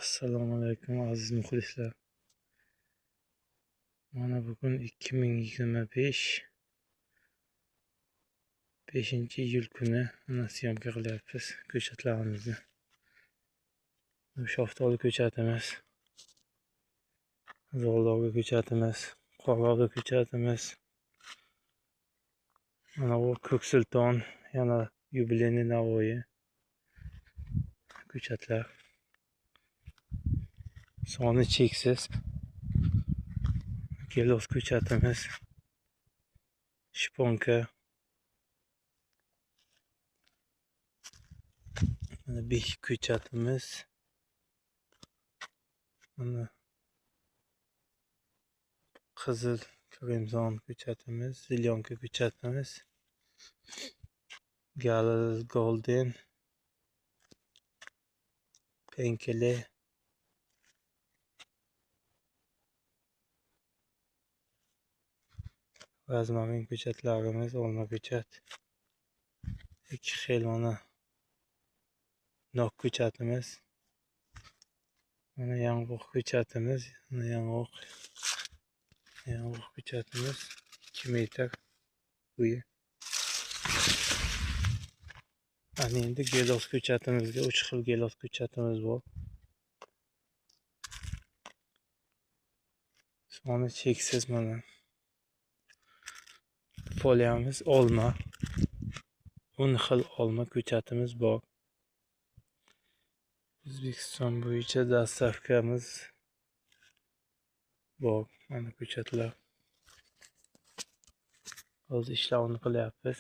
Assalomu alaykum aziz muxlislar. Mana bugun 2025 5-iyul kuni mana syomka qilyapmiz ko'chatlarimizni. Shaftoli ko'chatimiz, Zo'rlog'i ko'chatimiz, Qorog'i ko'chatimiz. Mana bu Ko'ksulton, yana yubileyniy Navoiy ko'chatlar. Soni cheksiz. Gelos ko'chatimiz, shponka, mana bek ko'chatimiz, mana qizil kremzon ko'chatimiz, zilyonka ko'chatimiz, Galil Golden, penkili, rozmarin ko'chatlarimiz, olma ko'chat, ikki xil mana nok ko'chatimiz, mana yong'oq ko'chatimiz, mana yong'oq ko'chatimiz 2 metr bo'yi. Ana endi gelos ko'chatimizga 3 xil gelos ko'chatimiz bor. Soni cheksiz mana. Folyamiz olma. 10 xil olma ko'chatimiz bor. O'zbekiston bo'yicha dastavkamiz bor. Mana ko'chatlar. Hozir ishlarni qilyapmiz.